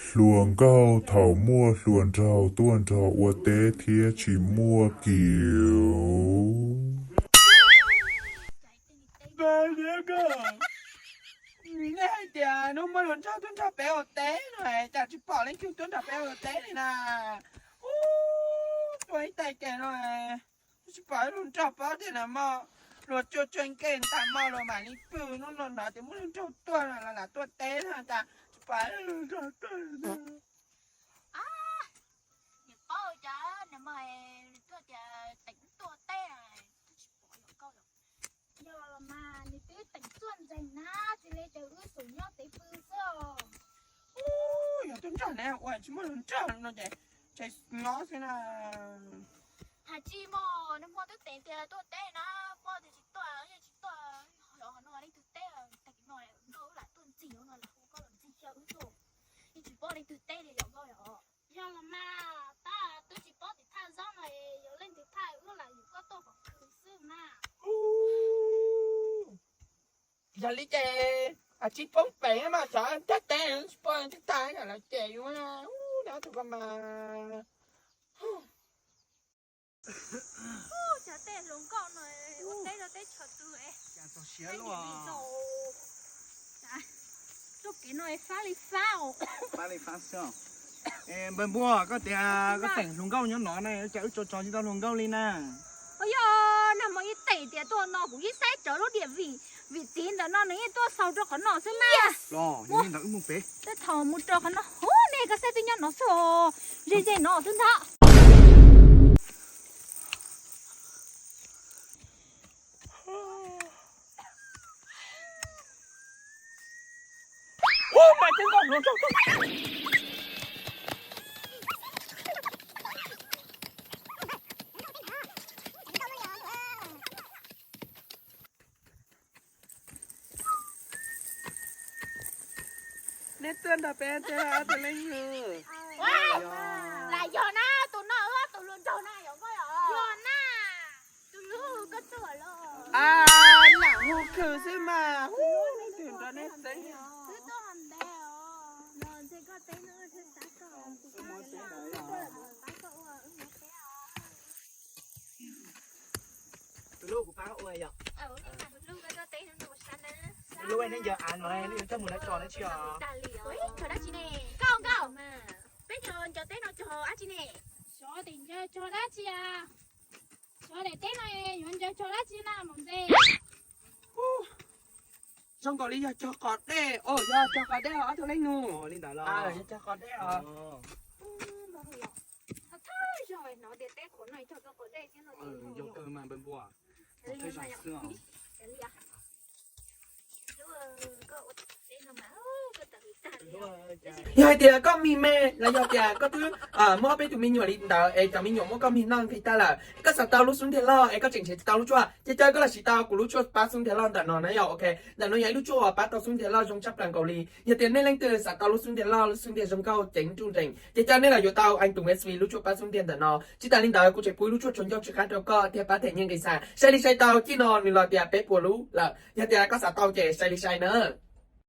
Hluas nkauj thaum muaj hluas nraug tuaj nrog ua teb thiab tsis muaj kiv. Nej hais tias hnub muaj hluas nraug tuaj nrog peb ua teb no, cas tsis pom leej twg tuaj nrog peb ua teb li na? Ub, tuaj ib tag kis no, tsis pom hluas nraug paub tias na mog, hluas tsuag tsuag nkeeg ntag mog, luag mam li pw, hnub no hnov tias muaj hluas nraug tuaj no los lam tuaj teb no cas tsis pom hluas nraug tuaj li na. Nws paub cas nws mas, nws tuaj tias teem tuaj teb na, twb tsis pom yog koj yom. Yog los mas nws twb teem tuaj ntseeg na, tsis li ces wb xub nyob teb pw xwb os. Ub, yog tuaj nrog ne ua tsis muaj hluas nraug no ces nyob xwb na. Hais tsis mog, nws hmo twb teem tias tuaj teb na, poj tias tsis tuaj yeej tsis tuaj, yog no leej twg teb, teem no nkauj wb lam tuaj ntxig no, lam hu koj los ntxig thiab wb tuaj, yeej tsis paub leej twg teb li yom nkauj yom. Yog los mas, tab twb tsis paub tim thaj zaub no, yog leej twg thaj wb lam yug koj tuaj kom khwv xwb na. Yog li ces tsis poob pem mas xyov cab teb tsis pom twb tag lawm ces yus na, ub, nyob tus koj mas. Cov tej hluas nkauj no ua teb rau teb chaws twg es, txog siav luaj. Txoj kev no fab li fab os. Fab li fab xwb. Npawg Npua, koj tias koj teem hluas nkauj nyob no na, cas wb tso tso tsis tau hluas nkauj li na? Ua yog nag hmo yeej teem tias tuaj no kuv yeej saib cov lub diam vim, vim txiv ntawm no nws yeej tuaj xaus rau qhov no xwb na. Los yog li ntawd wb mus pem. Tej thaum mus rau qhov no, ub, nej koj saib twb nyob no xwb, ze ze no xwb ntag. Nej tuaj nrog peb teb ob tug leej yug. Lam yog na, tus no wb tus hluas nraug na yog koj yog na. Tus hlub koj tuaj los. Lam hu khwv xwb mas, hu leej twg nrog nej teb. Wb tuaj hauv ntawd os, no ntshe koj teb no wb thiaj xav koj. Tus hlub kuv pab ua yom. Tus hlub nej ncaws av no nej yuav coj mus lawv tso dab tsi os? Tso dab tsi ne? Nkauj, Nkauj, peb cov ncaws teb no cog dab tsi ne? Xyov tias ncaws cog dab tsi a. Xyov daim teb no yuav ncaws cog dab tsi na maum ntxes. Zoo nkaus li yog cog qos dej, o yog cog qos dej os ob tug leej nus. Li ntawd los yog cog qos dej os. Thawj zaug hnov tias teb qhov no cog qos dej thiab no. Yog kawg mas npawg Npua. Thawj zaug xwb os. Yog hais tias koj mig me los yog tias koj twb muaj ob peb tus me nyuam li ntawd es cov me nyuam muab koj mig noj nqis tag lawm, koj xav tau lub xub ntiag loj es koj tseem nrhiav tsis tau lub tshuaj, ces caw koj los siv tau kuv lub tshuaj pab xub ntiag loj ntawm no na yom. Ok, ntawm no yog ib lub tshuaj uas pab tau xub ntiag loj zoo tshaj plaws nkaus li. Yog tias nej leej twg xav tau lub xub ntiag loj, lub xub ntiag zoo nkauj ceev nruj nreem, ces caw nej los yuav tau Anh Tùng S V lub tshuaj pab xub ntiag ntawm no. Tsis tas li ntawd kuv tseem pub ib lub tshuaj tshua ncauj tsw qab rau koj thiab pab them nyiaj nqis xas. Sai li sai tau, cij no nws los tias peb puas lub lawm. Yog tias koj xav tau ces sai li sai na.